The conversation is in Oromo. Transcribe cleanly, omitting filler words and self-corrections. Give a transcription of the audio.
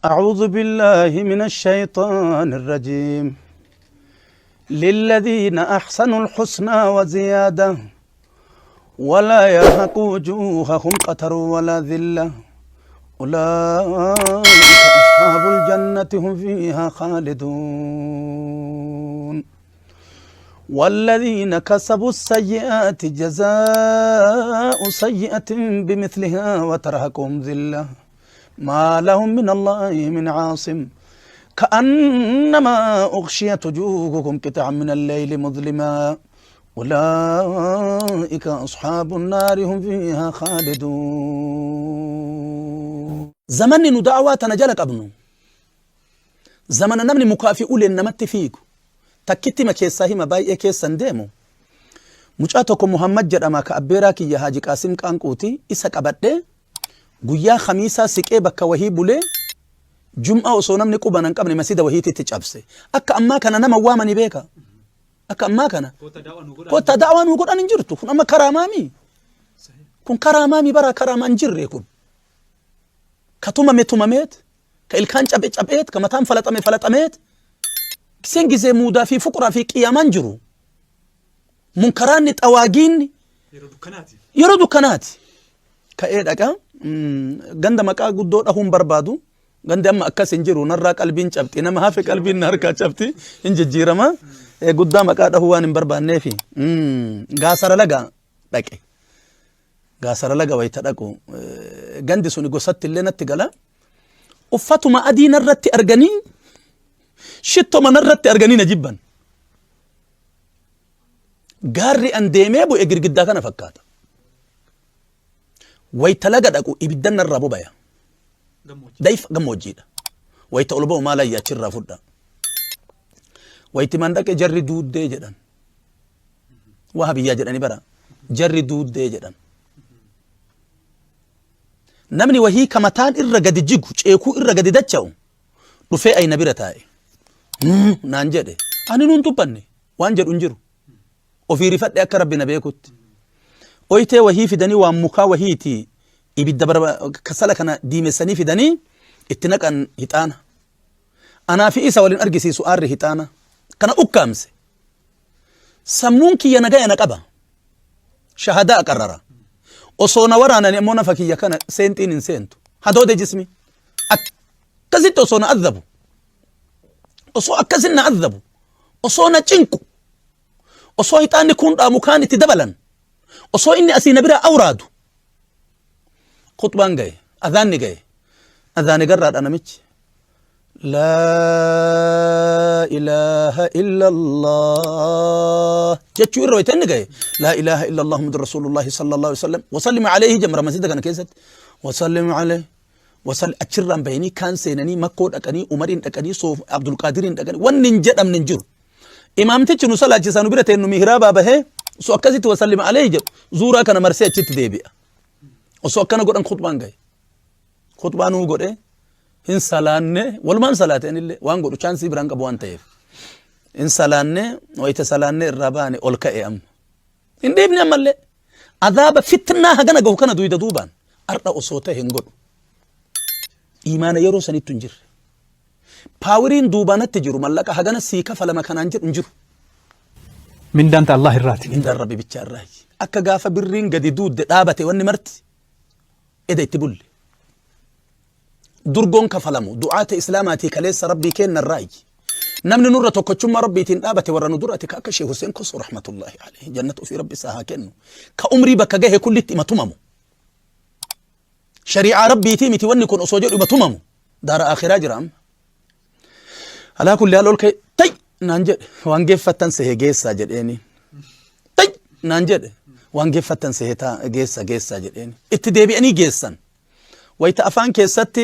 أعوذ بالله من الشيطان الرجيم. للذين أحسنوا الحسنى وزيادة ولا يرهق وجوههم قتر ولا ذلة أولئك أصحاب الجنة هم فيها خالدون. والذين كسبوا السيئات جزاء سيئة بمثلها وترهقهم ذلة ما لهم من الله من عاصم كأنما أغشيت وجوههم قطعا من الليل مظلما أولئك أصحاب النار هم فيها خالدون. Zamanni nu da'awaa tana jala qabnu zamana namni mukaa fi uleen namatti fiigu. Takkitti hima, keessaa hima, baay'ee keessan deemu. Mucaa tokko Muhammad jedhama, ka abbeeraa kiyya Haaji Qaasim Qaanquuti. Isa qabadhee guyyaa Khamiisaa siqee bakka wahii bulee, Jum'aa osoo namni quban hin qabne masjida wahiititti cabse. Akka ammaa kana nama waamanii beeka. Akka ammaa kana kottaa da'awaa nuu godhan hin jirtu. Kun amma karaamaami. Kun karaamaami, bara karaamaa hin jirre kun. Ka tumame tumameet, ka ilkaan cabe cabeet, ka mataan falaxame falaxameet. Giseen gisee muudaa fi fuqraa fi qiyaamaan jiru. Munkaraanni xawaagiinni yeroo dukkanaati. Ka'ee dhaqa. Ganda maqaa guddoo dhahuun barbaadu. Gandi amma akkas hin jiru, narraa qalbiin cabxi, nama hafe qalbiin na harkaa cabxi, hin jijjiirama. Guddaa maqaa dhahuu waan hin barbaanneefi. Gaasara Laga dhaqe. Gaasara Laga wayita dhaqu, gandi suni gosatti illee natti gala. Uffatuma adii narratti arganii, shittoma narratti arganii na jibban. Gaarri an deemee bu'e girgiddaa kana fakkaata. Wayita laga dhaqu ibiddan narraa bobaya. Dayfa gammoojjiidha. Wayita ol ba'u maal ayya achirraa fudha. Wayti man dhaqe jarri duuddee jedhan. Waa biyyaa jedhanii bara. Jarri duuddee jedhan. Namni wahii ka mataan irra gadi jigu, ceekuu irra gadi dacha'u dhufee ayna bira taa'e. Naan jedhe. Ani nuun dubbanne, waan jedhu hin jiru. Ofii rifadhe akka Rabbi na beekutti. Oytee wahii fidanii, waan mukaa wahiiti, ibidda kasala kana diimessanii fidanii itti naqan hixaana. Anaa fi isa waliin argisiisu aarri hixaana. Kana ukkaamse. Sammuun kiyya nagaya na qaba. Shahadaa qarrara. Osoo na waraanani ammoo nafa kiyya kana seenxiin hin seentu. Hadoode jismi. Akkasitti osoo na adhabu. Osoo akkasin na adhabu. Osoo na cinqu. Osoo hixaanni kun dhaamu kaan itti dabalan. Osoo inni asii na biraa awraadu. Khutbaan gahe. Adhaanni gahe. Adhaani garraadha namichi. Laa ilaaha illallah jechuu irra wayita inni gahe, laa ilaaha illallah Muhammadu Rasuulullahi sallallahu alaihi wasallam wasallim alayhi jamra masjida kana keessatti wasallim alayhi wasal achirraan bahanii kaan seenanii Makkoo dhaqanii, Umariin dhaqanii, Soof Abdulqaadiriin dhaqanii, wanni hin jedhamne hin jiru. Imaamtichi nu salaachisaa nu bira ta'e, nu mihraabaa bahee osoo akkasitti wasallim alayhi jedhu zuuraa kana marsee achitti deebi'a. Osoo akkana godhan khutbaan gahe. Khutbaa nuu godhe, hin salaanne, walumaan salaate, anillee waan godhu chaansii biraan qabu waan ta'eef. Hin salaanne, wayita salaanne irraa baane ol ka'e amma. Hin dhiifne ammallee. Azaaba fitnaa hagana gahu kana duyda duubaan ar'a osoo ta'e hin godhu. Imaana yeroo sanittu hin jirre. Paawiriin duubaanatti jiru, mallaqa hagana sii kafalama kanaan jedhu hin jiru. Mindaan ta Allah irraati. Mindaan Rabbi bichaa irraayi. Akka gaafa birriin gadi duudde dhaabate wanni marti eda itti bulle. Durgoon kafalamu du'aata Islaamaatii kaleessa Rabbii keenna irraayi. Namni nurra tokkochummaa Rabbiitiin dhaabate warra nu duraati, ka akka Sheekh Hussein Koso rahmatullahi alayhi, jannata ofii Rabbi isaa haa kennu. Ka umrii bakka gahe kullitti ima tumamu. Shari'aa Rabbiitii miti wanni kun osoo jedhu ima tumamu. Daara akhiraa jira amma. Alaa kulli haal ol ka'e, tay naan jedhe, waan geeffattan sehe geessaa jedheeni. Tay naan jedhe, waan geeffattan sehe taa geessa geessaa jedheeni. Itti deebi'anii geessan. Wayita afaan keessatti